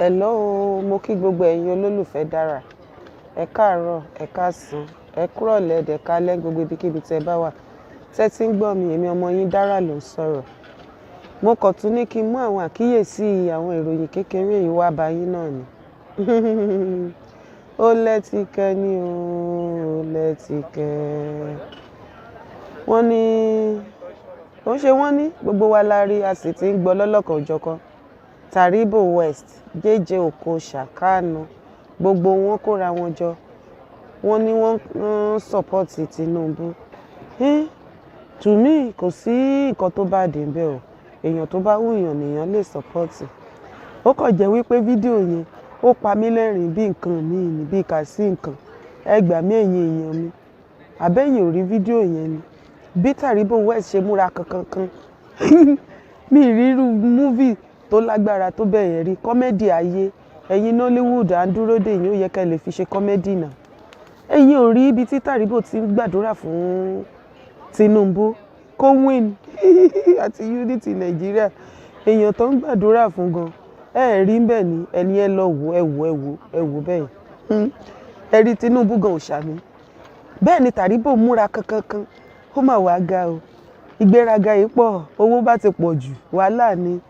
Hello, mo kí gbogbo ẹ̀yin olólùfẹ́ Dára. Ẹ káàárọ̀, ẹ káàsán, ẹ kúrọ̀lẹ́, ẹ dẹ̀ káalẹ́, gbogbo ibikíbi tí ẹ bá wà. Tẹ́ tí ń gbọ́ mi, èmi ọmọ yín Dára ló ń sọ̀rọ̀. Mo kàn tún ní kí n mú àwọn àkíyèsí àwọn ìròyìn kékeré yìí wá bá yín náà ni. Ó lẹ́tìkẹ́ ní o, ó lẹ́tìkẹ́. Wọ́n ní, ó ṣe wọ́n ní gbogbo wa la rí, a sì ti ń gbọ́ lọ́lọ́kan òjọ̀kan. Taribo West, JJ Okocha, Kanu, gbogbo wọn kóra wọn jọ. Wọ́n ní wọ́n ń support Tinubu. To me, kò sí nǹkan tó bad ńbẹ̀ o. Èèyàn tó bá wù yàn nìyàn lè support. Ó kàn jẹ́ wípé fídíò yẹn ó pa mí lẹ́rìn bí nǹkan mi ní bí kà sí nǹkan. Ẹ gbà mí, ẹ̀yin èèyàn mi. Àbẹ́yìn ò rí fídíò yẹn ni. Bí Taribo West ṣe múra kankankan. Mi ì rí irú movie tó lágbára tó bẹ́ẹ̀ yẹn rí. Comedy ayé. Ẹ̀yin Nollywood, à ń dúró dè yín, ó yẹ kí ẹ lè fi ṣe comedy náà. Ẹ̀yin ò rí ibi tí Taribo ti ń gbàdúrà fún Tinubu kó win àti unity Nàìjíríà. Èèyàn tó ń gbàdúrà fún gan. Ẹ rí bẹ́ẹ̀ ni, ẹni ẹ lọ wò, ẹ wò, ẹ wò, ẹ wò bẹ́ẹ̀. Ẹ rí Tinubu gan ò ṣàmì. Bẹ́ẹ̀ ni Taribo múra kankankan. Ó mà wá ga o. Ìgbéraga yìí pọ̀, owó bá ti pọ̀ jù, wàhálà ni.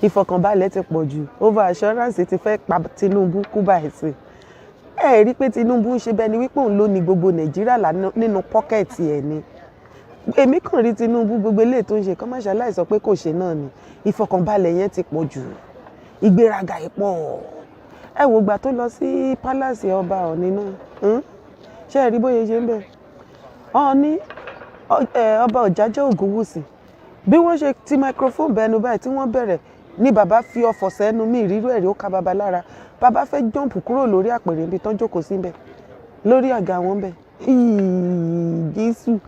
Ìfọ̀kànbalẹ̀ ti pọ̀ jù, over assurance ti fẹ́ pa Tinubu kú báyìí sí. Ẹ rí pé Tinubu ń ṣe bẹ́ẹ̀ ni wípé òun ló ní gbogbo Nàìjíríà nínú pocket ẹ̀ ni. Èmi kàn rí Tinubu, gbogbo eléyìí tó ń ṣe, kọ́ má ṣe aláìsọ pé kò ṣe náà ni. Ìfọ̀kànbalẹ̀ yẹn ti pọ̀ jù. Ìgbéraga yìí pọ̀. Ẹ wo ìgbà tó lọ sí palace ọba Ọ̀ọ̀ni náà. Ṣé ẹ rí bóyá ṣe ń bẹ̀? Ọ̀ọ̀ni, ọba Ọ̀jájá Ògúnwùsì. Bí wọ́n ṣe ti microphone bẹnu báyìí tí wọ́n bẹ̀rẹ̀ ní bàbá fi ọfọ̀ sẹ́nu mi ìrírú ẹ̀rí, ó ka bàbá lára. Bàbá fẹ́ jump kúrò lórí àpèrè ibi tán jókòó síbẹ̀, lórí àga wọn bẹ̀. Jésù!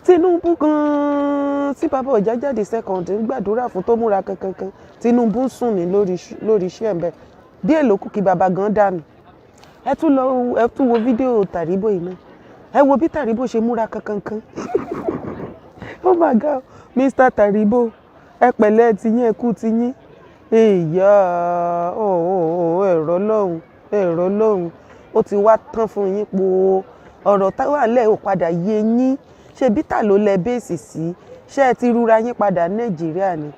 Tinubu gan-an tí bàbá Ọ̀jájá the second ń gbàdúrà fún, tó múra kankankan, Tinubu ń sùn ní lórí iṣẹ́ ẹ̀ bẹ́ẹ̀. Díẹ̀ ló kù kí bàbá gan dànù. Ẹ tún lọ, ẹ tún wo fídíò Tàríbò yìí náà. Ẹ wo bí Tàríbò ṣe múra kankankan. Oh my God, Mr. Tàríbò, ẹ pẹ̀lẹ́ tiyín, ẹ kú tiyín. Ìyá ọ̀ ẹ̀rọ lọ́hùn, ẹ̀rọ lọ́hùn. Ó ti wá tán fún yín po. Ọ̀rọ̀ táwa lẹ̀ ò padà yé yín. Ṣé bítà ló lẹ base sí? Ṣé ẹ ti rúra yín padà Nàìjíríà ni?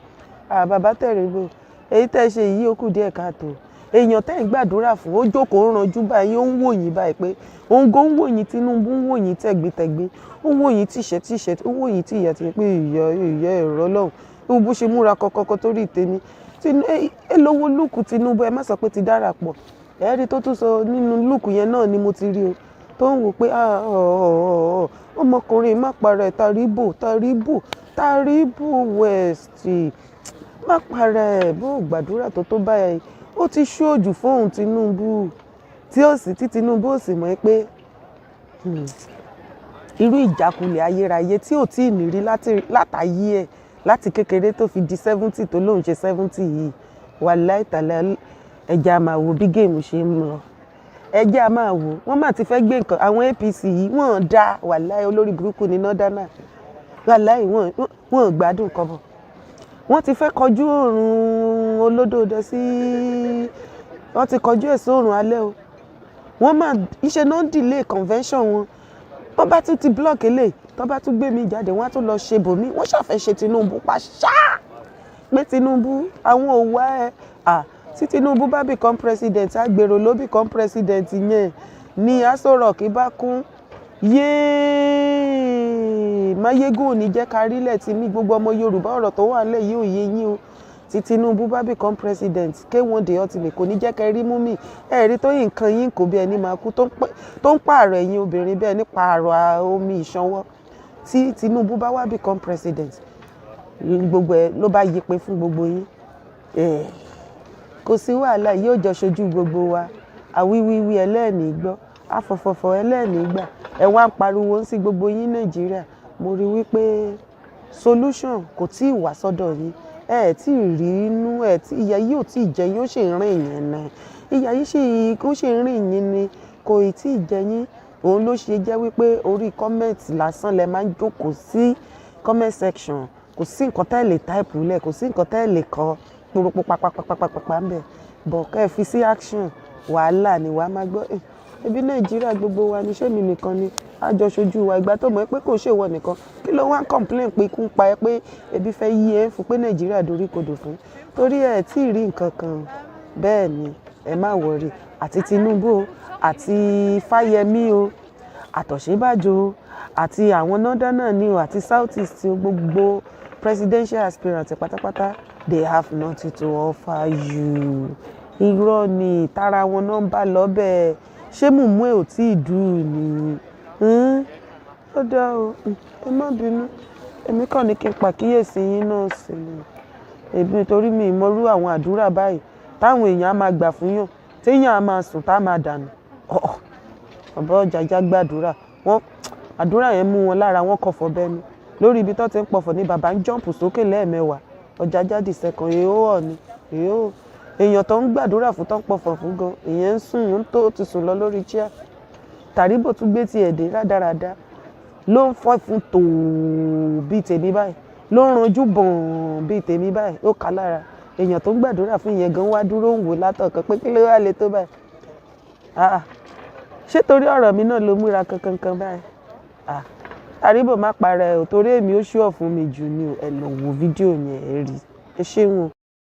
À bàbá Tàríbò, èyí tẹ́ ṣe yìí, ó kù díẹ̀ káàtó. Èèyàn tẹ́ ń gbàdúrà fún, ó jókòó, ń ranjú báyìí, ó ń wò yín báyìí pé òun gan ń wò yín. Tinubu ń wò yín tẹ̀gbintẹ̀gbin, ó ń wò yín tìṣẹ́ tìṣẹ́, ó ń wò yín tìyà tìyà pé ìyá ìyá ẹ̀rọ lọ́hùn. Ó bó ṣe múra kọkọkọ torí tèmi. Ẹ lówó look Tinubu, ẹ má sọ pé ti dára pọ̀. Ẹ rí tó tún sọ nínú look yẹn náà ni mo ti rí o. Tó ń wò pé ọmọkùnrin má para ẹ̀. Tàríbò, Tàríbò, Tàríbò West, má para ẹ̀. Bó gbàdúrà tó báyìí, ó ti ṣóòjù fóun Tinubu tí ó sì tí Tinubu ó sì mọ̀ pé irú ìjákulẹ̀ ayérayé tí ò tí ì ní rí látàyé ẹ̀ láti kékeré tó fi di 70, tó lóun ṣe 70 yìí. Wàláì tàlẹ́, ẹja máa wo bí game ṣe ń lọ. Ẹjẹ́ a máa wò. Wọ́n má ti fẹ́ gbé nǹkan àwọn APC yìí, wọ́n dá wàláì, olórí burúkú ní nọ́dánà. Wàláì, wọ́n gbádùn kọ́bọ̀. Wọ́n ti fẹ́ kọjú òòrùn olódòdó sí, wọ́n ti kọjú ẹ̀ sóòrùn alẹ́ o. Wọ́n máa iṣẹ́ náà delay convention wọn. Wọ́n bá tún ti block eléyìí, tó bá tún gbé mi jáde, wọ́n á tún lọ ṣe bòmí. Wọ́n ṣàfẹ́ ṣe Tinubu pa ṣáá pé Tinubu àwọn ò wá ẹ à. Tí Tinubu bá become president, agbèrò ló become president yẹn ní Aso Rock bá kún yéé. Máyégún ò ní jẹ́ ká rílẹ̀ tí mí. Gbogbo ọmọ Yorùbá, ọ̀rọ̀ tó wà nílẹ̀ yìí ò yé yín o. Tí Tinubu bá become president, K1 the ultimate kò ní jẹ́ kẹ́ rí mú mi. Ẹ̀rí tó yìn nǹkan yín kò bí ẹni máa kú, tó ń pààrọ̀ ẹ̀yin obìnrin bẹ́ẹ̀ ní pààrọ̀ omi ìṣanwọ́. Tí Tinubu bá wá become president, gbogbo ẹ ló bá yípe fún gbogbo yín. Kò sí wàhálà, yóò jọ ṣojú gbogbo wa. Àwíwíwí ẹlẹ́ẹ̀ní gbọ́, afọ̀fọ̀fọ̀ ẹlẹ́ẹ̀ní gbà. Ẹ wá ń pariwo sí gbogbo yín Nàìjíríà. Mo rí wípé solution kò tí ì wá sọ́dọ̀ yín. Ẹ tí ì rí inú ẹ tí ìyà yìí ò tí ì jẹ yín, ó sì ń rìn yín ni. Ìyà yìí sì ó sì ń rìn yín ni, kò ì tí ì jẹ yín. Òun ló ṣe jẹ́ wípé orí comment lásán lẹ máa ń jókòó sí, comment section. Kò sí nǹkan tẹ́ lè type lẹ̀, kò sí nǹkan tẹ́ lè kọ. poropo papapapapapa ń bẹ̀ bọ̀, kẹ́ ẹ fi sí action, wàhálà ni. Wàá máa gbọ́, "Ebi Nàìjíríà gbogbo wa ni, ṣé mi nìkan ni àjọ ṣojú wa?" Ìgbà tó mọ̀ pé kò ṣèwọ nìkan, kí ló wá ń complain pé ikú ń pa ẹ́, pé ebi fẹ́ yí ẹ fún, pé Nàìjíríà dorí kodò fún? Torí ẹ tí ì rí nǹkan kan. Bẹ́ẹ̀ ni, ẹ má worry. Àti Tinubu o, àti Fáyẹmí o, àtọ̀sínbàjò o, àti àwọn northern ni o, àti South East o, gbogbo presidential aspirant pátápátá, they have nothing to offer you. Irọ́ ni, tara wọn náà ń bá lọ́bẹ̀. Ṣé mùmú ẹ̀ ò tí ì dùn ni? Ó dá o, ẹ má bínú. Èmi kàn ní kí n pàkíyèsí yín náà sí ni èmi, torí mi ìmọ̀rú àwọn àdúrà báyìí táwọn èèyàn á máa gbà fún yàn, téèyàn á máa sùn tá á máa dànù. Ọ̀ọ̀ bàbá Ọ̀jájá gbàdúrà wọn, àdúrà yẹn mú wọn lára, wọn kọfọ bẹnu lórí ibi tó ti ń pọfọ ní. Bàbá ń jump sókè lẹ́ẹ̀mẹwàá. Ọ̀jájá the second, èèó ọ̀ ni èèó. Èèyàn tó ń gbàdúrà fún, tó ń pọfọ fún gan, ìyẹn ń sùn, ń tó ti sùn lọ lórí chair. Tàríbò tún gbé tiẹ̀ dé, rádaràda ló ń fọ́ fún tòó bíi tèmi báyìí, ló ń ranjú bọ̀n bíi tèmi báyìí. Ó kà lára èèyàn tó ń gbàdúrà fún ìyẹn gan wá dúró ń wò látọ̀kan pé kí ló wá le tó báyìí? Ah, ṣé torí ọ̀rọ̀ mi náà ló múra kankankan báyìí? Ah, Tàríbò, má para ẹ ò, torí èmi ó ṣúọ̀ fún mi jù ni o. Ẹ lọ wo fídíò yẹn, ẹ rí. Ẹ ṣéun o.